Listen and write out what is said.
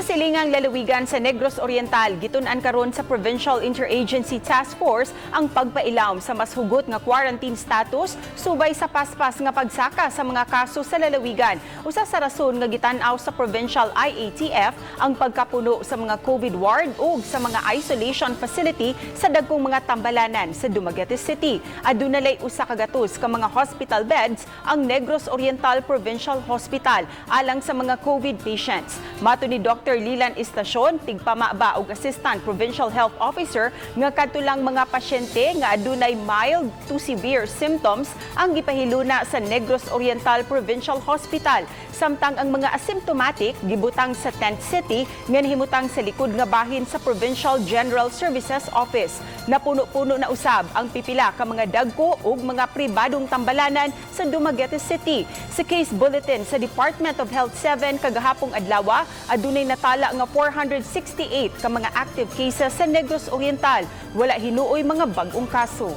Sa silingang lalawigan sa Negros Oriental, gitun-an karon sa Provincial Interagency Task Force ang pagpailawom sa mas hugot nga quarantine status subay sa paspas nga pagsaka sa mga kaso sa lalawigan. Usa sa rason nga gitan-aw sa Provincial IATF ang pagkapuno sa mga COVID ward ug sa mga isolation facility sa dagkong mga tambalanan sa Dumaguete City. Aduna lay 100 ka mga hospital beds ang Negros Oriental Provincial Hospital alang sa mga COVID patients. Mato ni Dr. Lilan Istasyon, tigpamaba ug Assistant Provincial Health Officer, nga kadto lang mga pasyente nga adunay mild to severe symptoms ang gipahiluna sa Negros Oriental Provincial Hospital. Samtang ang mga asymptomatic gibutang sa Tent City nga nahimutang sa likod nga bahin sa Provincial General Services Office. Napuno-puno na usab ang pipila ka mga dagko ug mga pribadong tambalanan sa Dumaguete City. Sa case bulletin sa Department of Health 7 kagahapong adlaw, adunay natala nga 468 ka mga active cases sa Negros Oriental. Wala hinuoy mga bag-ong kaso.